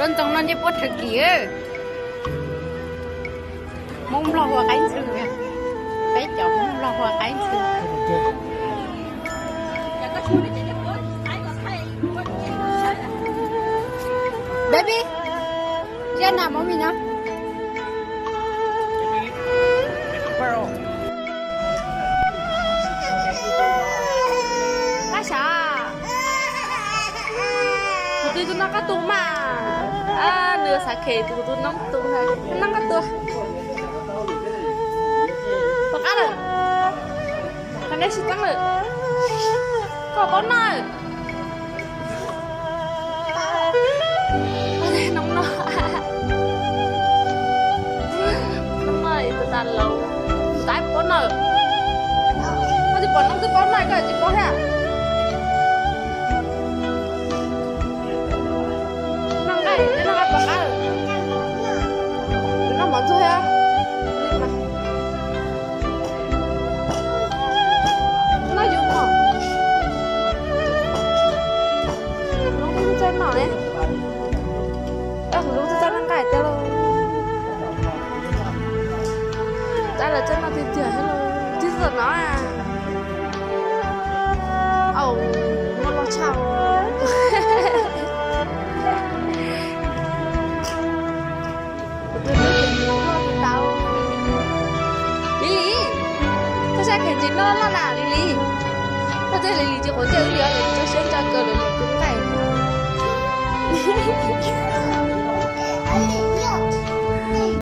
Ntoo no ncej puab thawv kim. Hmoob Nplog hu ua qaib ntxhw. Peb cov Hmoob Nplog hu ua qaib ntxhw. Baby, Jenna, mommy no. Qab sav. Kuv twb tus no qab tu mas. Nws xav khem kuv tus no tu, no qab tu. Pom qab lawm. Qhov nej sib teeb lawm. Koj paub noj. Noob no, noob no tus tas laus, tus tas paub noj. Koj tsis pom noob twb paub noj, koj tsis paub thiab. Noj nqaij, noj nqaij pom qab lawm. Noj mov ntxuag thiab. Noj yus mog. Lub txaij no ne. Kuv lub txaij noj nqaij tiag lauj. Tab lawv txaij noj tiag tiag thiab lauj. Twb txog no. Au, muaj loj tshaj. Kuv tus hlub khev ntsis noj tsis tau. Lis Lis, koj sab khev ntsis noj loj na Lis Lis. Koj twb Lis Lis tsis quav ntsej wb li os, Lis Lis tso siab ntso kawg Lis Lis tus nqaij.